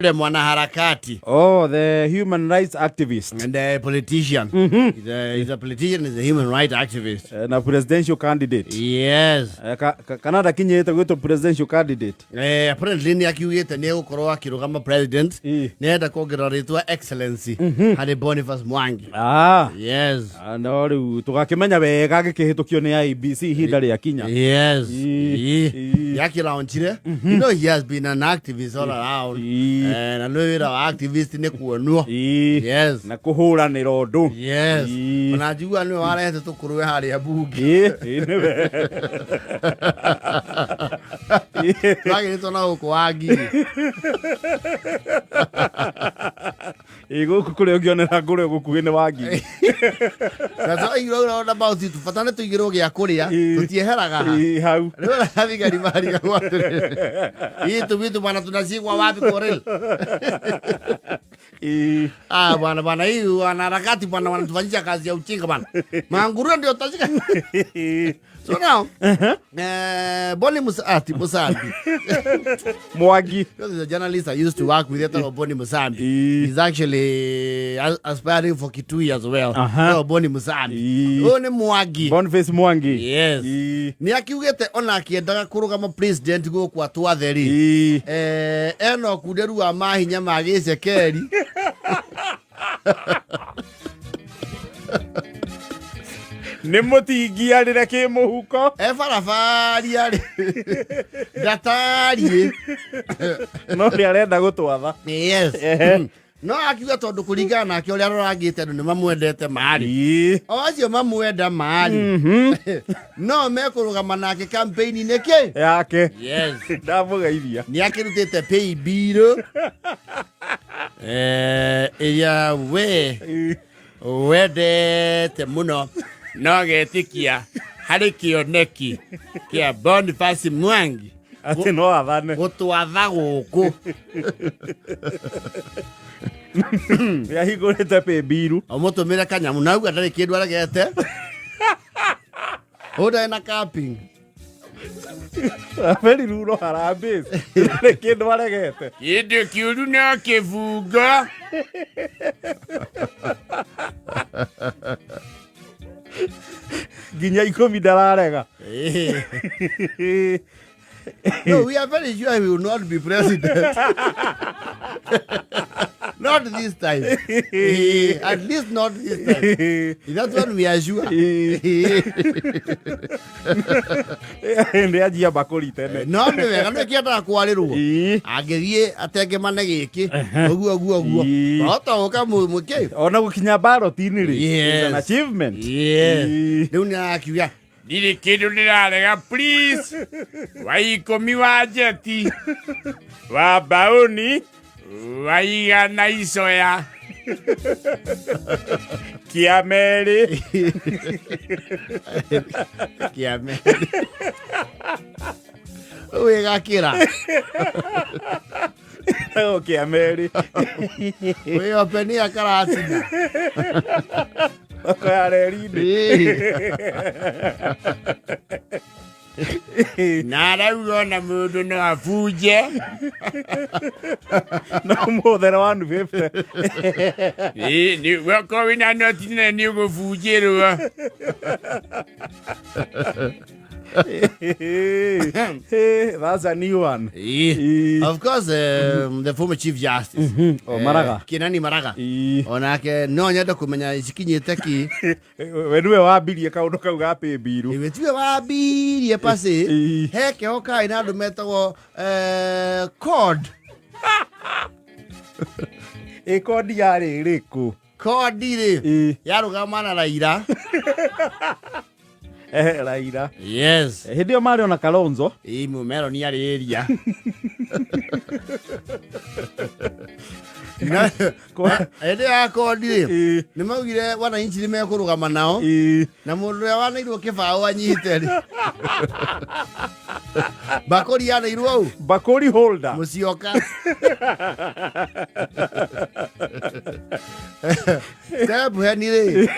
Yule mwanaharakati. Oh, the human rights activist. And a politician. He's a politician, he's a human rights activist. Na presidential candidate. Yes. Kana ndakinyĩte gwĩtwo presidential candidate. Apparently nĩ akiugĩte nĩ egũkorwo akĩrũgama president. Nĩ arenda kuongerera rĩtwa Excellency harĩ Boniface Mwangi. Yes. Ah, no rĩu tũgakĩmenya wega gĩkĩhĩtũkio nĩ IEBC ihinda rĩakinya. Yes. Ii. Ii. Yakĩlaunchire. You know he has been an activist all around. Na nĩ wĩra wa activist nĩ kuonwo. Yes. Na kũhũranĩra ũndũ. Yes. Ona njigua nĩwe warehete tũkũrwe harĩa mbunge. Ii, nĩwe. Twagĩrĩtwo na gũkũ wa ngiri. Ĩ, gũkũ kũrĩa ũngĩonera ngũrwe gũkuhĩ nĩ Wangigĩ. Na twaigĩrwo na mauti tu bata nĩ tũigĩrwo gĩa kũrĩa tũtieheraga ha. Ĩ, hau. Rĩu thigari marigagwo atĩrĩrĩ, hii tu vitu bwana tunashikwa wapi kwa real? Ah, bwana bwana, hii wanaharakati bwana wanatufanyisha kazi ya uchinga bwana. Manguruwe ndio utashika. So now, Bonnie Musa, Musambi. Mwangi. Because he's a journalist I used to work with, etagwo Bonnie Musambi. He's actually aspiring for Kitui as well. So Bonnie Musambi. Ũyũ nĩ Mwangi. Boniface Mwangi. Yes. Nĩ akiugĩte ona akĩendaga kũrũgama president gũkũ atwatheri. Ena ũkunderu wa mahinya ma gĩcekeri. Nĩ mũtingiarĩre kĩ mũhuko. E barabaria rĩ. Ndatariĩ. No nĩ arenda gũtwatha. Yes. No akiuga tondũ kũringana nake ũrĩa arorangĩte andũ nĩ mamwendete marĩ. O acio mamwenda marĩ. No mekũrũgama nake campaign-inĩ kĩ? Yake. Yes. Ndamũgeithia. Nĩ akĩrutĩte pay bill. Ĩrĩa we wendete mũno no getĩkia harĩ kĩoneki kĩa Boniface Mwangi atĩ no athane gũtwatha gũkũ. Nĩ ahingũrĩte pay bill. Ũmũtũmĩre kanyamũ na auga ndarĩ kĩndũ aregete. Ũyũ ndarĩ na capping. Very ruro harambee. Ndarĩ kĩndũ aregete. Kĩndũ kĩũru no kĩbungo. Nginya ikũmi ndararega. No, we are very sure he will not be president. Not this time. At least not this time. That's one we are sure. Nĩ anjia mbakũri tene. No nĩ wega nĩ kĩendaga kwarĩrwo. Angĩthiĩ atengemane gĩkĩ ũguo ũguo ũguo. Wahota gũka mũkĩ. Ona gũkinya ballot-inĩ rĩ. Yes. Is an achievement. Yes. Rĩu nĩ arakiuga ndirĩ kĩndũ ndĩrarega please. Wa ikũmi wa njeti wa mbaũni wa igana icoya kĩa merĩ. Kĩa merĩ. Wĩgakĩra. Kĩa merĩ. Wĩopenia karatina. Thoko ya reri-inĩ. Na arauga ona mũndũ no abunje. No mũthere wa 150. Ĩ, wakorwo wĩna noti nene nĩ ũgũbunjĩrwo. Hey, that's a new one. Of course, the former Chief Justice. Oh, Maraga. Kinani Maraga. Onake no nyende kũmenya cikinyĩte ki. We nĩwe wambirie kaũndũ kau ga pay bill. Iwe tiwe wambirie pasi. He kĩho karĩ na andũ metagwo code. Ĩ kodi yarĩ ĩrĩkũ? Kodi rĩ, yarũgama na Raila. Raila. Yes. Hĩndĩ ĩyo marĩ ona Kalonzo. Ĩ, mũmero nĩ arĩ area. Hĩndĩ ya kodi rĩ, nĩ maugire wananchi nĩ mekũrũgama nao. Na mũndũ ũrĩa wanairwo kĩbaũ anyite rĩ. Bakũri yanairwo ũ? Bakũri holder. Mũcioka. Step heni rĩ.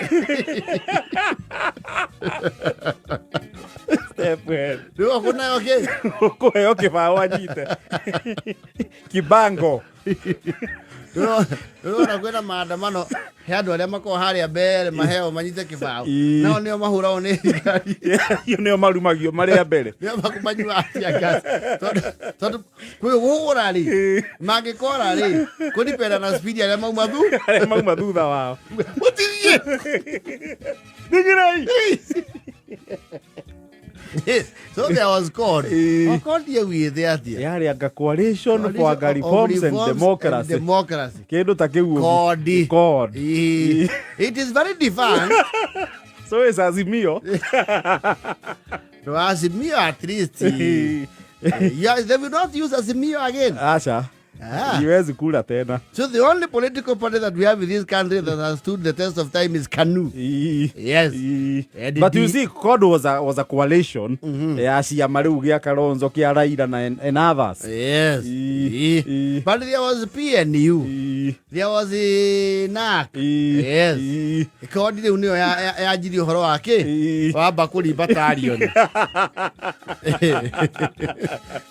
Step hen. Rĩu ũkũneo kĩ? Ũkũheo kĩbaũ anyite. Kibango. Ndĩrona kwĩna maandamano he andũ arĩa makoragwo harĩa mbere maheo manyite kĩbaũ. Ii. Nao nĩo mahũragwo nĩ thigari. Iyo nĩo marumagio marĩ a mbere. Nĩo manyuaga tear gas. Tondũ kwĩ gũgũra rĩ, mangĩkora rĩ, kũnipenda na speed arĩa mauma thu. Arĩa mauma thutha wao. Mũtigie! Thigirei! So there was CORD. Ii. O CORD yaugĩte atĩa? Yarĩ anga coalition for anga Of reforms and democracy. Democracy. Kĩndũ ta kĩu ũguo. CORD. CORD. Ii. It is very defined. So is Azimio. No, Azimio at least. Yeah, they will not use Azimio again. Aca. Ah. Iwezi kula tena. So the only political party that we have in this country that has stood the test of time is KANU. Ii. Yes. Ii. And But you the- see, CORD was a coalition ya ciama rĩu gĩa Kalonzo kĩa Raila na and others. Yes. Ii. Ii. Ii. But there was PNU. Ii. There was NAC. Ii. Yes. Ii. CORD rĩu nĩyo yanjirie ũhoro wa kĩ? Ii. Wa mbakũri battalion.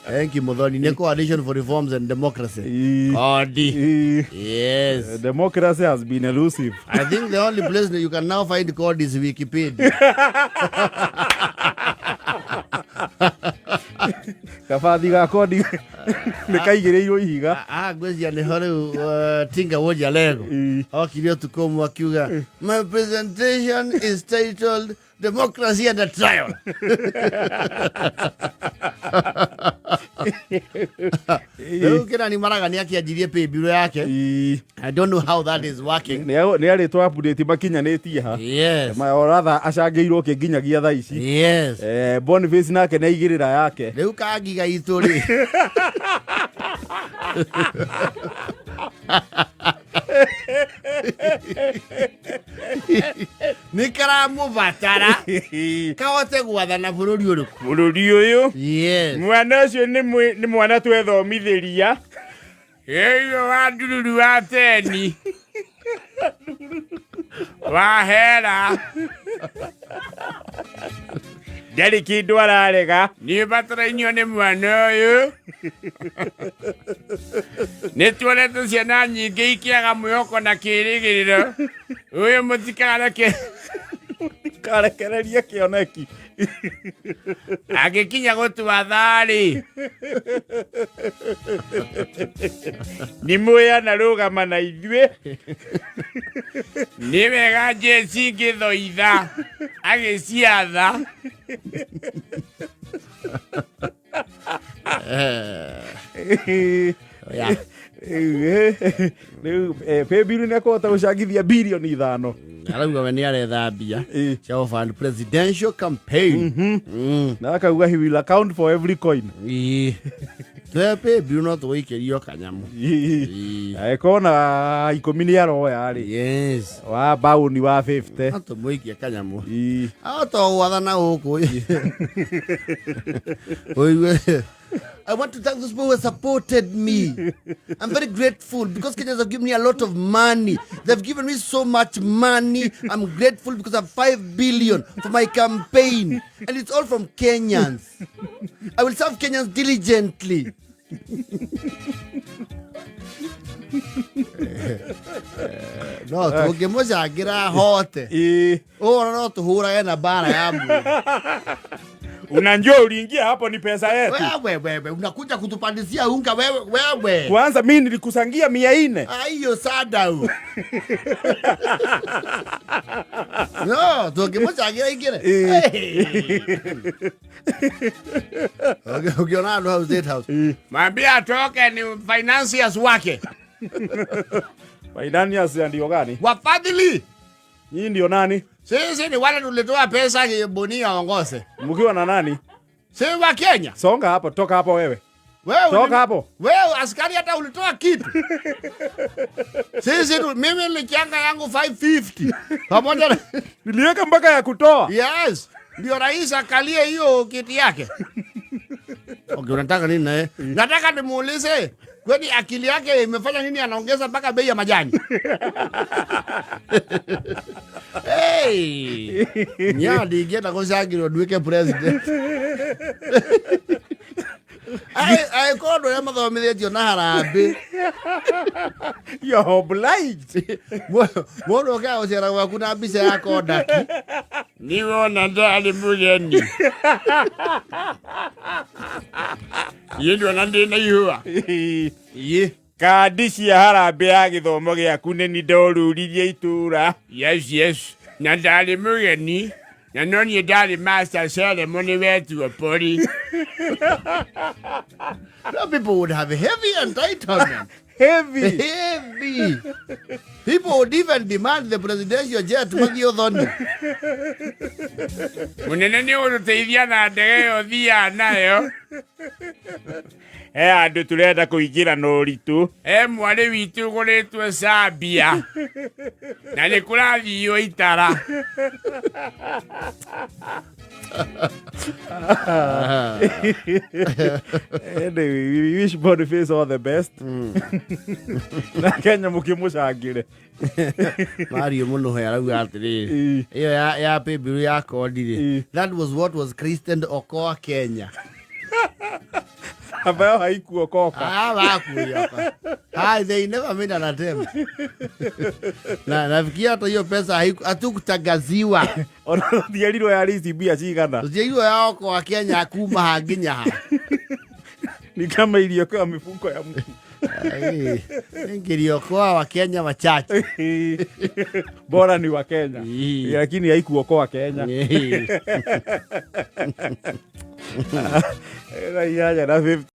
Thank you, Muthoni. Nĩ Coalition for Reforms and Democracy. Ii. CORD. Ii. Yes. Democracy has been elusive. I think the only place that you can now find CORD is Wikipedia. Kabathi ga CORD nĩ kaigĩrĩirwo ihiga. Ah, ngwĩciria nĩho rĩu Tinga Woja Lego Ii. okire ũtukũ ũmwe akiuga, "My presentation is titled Democracy and a Trial." Rĩu Kĩrani Maraga nĩ akĩanjirie pay bill yake. Ii. I don't know how that is working. Nĩ arĩtwo update makinyanĩtie ha. Yes. Or rather acangĩirwo kĩ nginyagia thaa ici. Yes. Boniface nake nĩ aigĩrĩra yake. Rĩu kangiga itũ rĩ, nĩ karamũbatara kahote gwathana bũrũri ũrĩkũ? Bũrũri ũyũ. Yes. Mwana ũcio nĩ mwana twethomithĩria ĩyo wa ndururu wa teni wa hera ndarĩ kĩndũ ararega. Nĩ batarainio nĩ mwana ũyũ. Nĩ tuonete ciana nyingĩ ikĩaga mwĩhoko na kĩrĩgĩrĩro. Ũyũ mũtikareke Karekererie kĩoneki. Angĩkinya gũtwatha-rĩ, nĩ mũĩ anarũgama na ithuĩ. Nĩ wega njeci ngĩthoitha agĩciatha. Yeah. Rĩu paybill nĩ ekũhota gũcangithia birioni 5. Arauga we nĩ aretha mbia Ĩ. cia gũfund presidential campaign. Na akauga he will account for every coin. Ĩ. Twe paybill no tũgũikĩrio kanyamũ. Ĩ. Angĩkorwo 10 nĩ aroya rĩ, Yes. wa baũni wa 50. No tũmũikie kanyamũ. Ii. Ahota gwathana gũkũ ũigue, "I want to thank those people who have supported me. I'm very grateful because Kenyans have given me a lot of money. They've given me so much money. I'm grateful because I have 5 billion for my campaign. And it's all from Kenyans. I will serve Kenyans diligently." No tũngĩmũcangĩra hote. Ii. Ũhoro no tũhũrage na mbara ya mwĩrĩ. Unajua uliingia hapo ni pesa yetu. Wewe wewe unakuja kutupandisia unga wewe wewe. Kwanza mi nilikusangia 400. Ah, hiyo sada u. No, tũngĩmũcangĩra ingĩre. Ũngĩona andũ hau State House. Mwambie atoke ni financiers wake. Finance ndio gani? Wafadhili. Nyinyi ndio nani? Sisi ni wale tulitoa pesa Boni aongoze. Mkiwa na nani? Si wa Kenya. Songa hapo, toka hapo wewe. Wewe Toka hapo. Wewe askari hata ulitoa kitu. Sisi mimi nilichanga yangu 550. Pamoja na Niliweka mpaka ya kutoa. Yes. Ndio rais akalie hiyo kiti yake. Okay, unataka nini naye? Nataka nimuulize kwani akili yake imefanya nini anaongeza mpaka bei ya majani? Hey! Nya ndingĩenda gũcangĩrwo nduĩke president. Angĩkorwo andũ arĩa mathomithĩtio na harambĩ. You're obliged. Mũndũ okaga gũcera gwaku na mbica ya kondaki. Niwona ndarĩ mũgeni. Niĩ ndona ndĩ na ihũa. Ĩ. Kandi cia harambĩ ya gĩthomo gĩaku nĩ ni ndoruririe itũra. Yes, yes. Na ndarĩ mũgeni. Na no niĩ ndarĩ master ceremony wetuo pori. No, people would have heavy entitlement. Heavy. Heavy. People would even demand the presidential jet mathiĩ ũthoni. Mũnene nĩ ũgũtũteithia na ndege ĩyo thiaga nayo. He andũ tũrenda kũingĩra na ũritũ. He mwarĩ witũ ũgũrĩtwo Zambia. Na nĩ kũrathio itara. Anyway, we wish Boniface all the best. Na Kenya mũkĩmũcangĩre. Mario Mũnũhe arauga atĩrĩrĩ, ĩyo ya paybill ya kodi rĩ, that was what was christened Okoa Kenya. Ambayo haikuokoka. Ah, hawakuioka. Hai, they never made an attempt. Na nafikia hata hiyo pesa hatukutangaziwa. Ona tũtiarirwo yarĩ ici mbia cigana. Tũtiarirwo ya Okoa Kenya kuma ha nginya ha. Ni kama iliokoa mifuko ya mtu. Ai, ningiliokoa Wakenya wachache. Bora ni wa Kenya. Lakini haikuokoa Kenya. Thaa 8:50.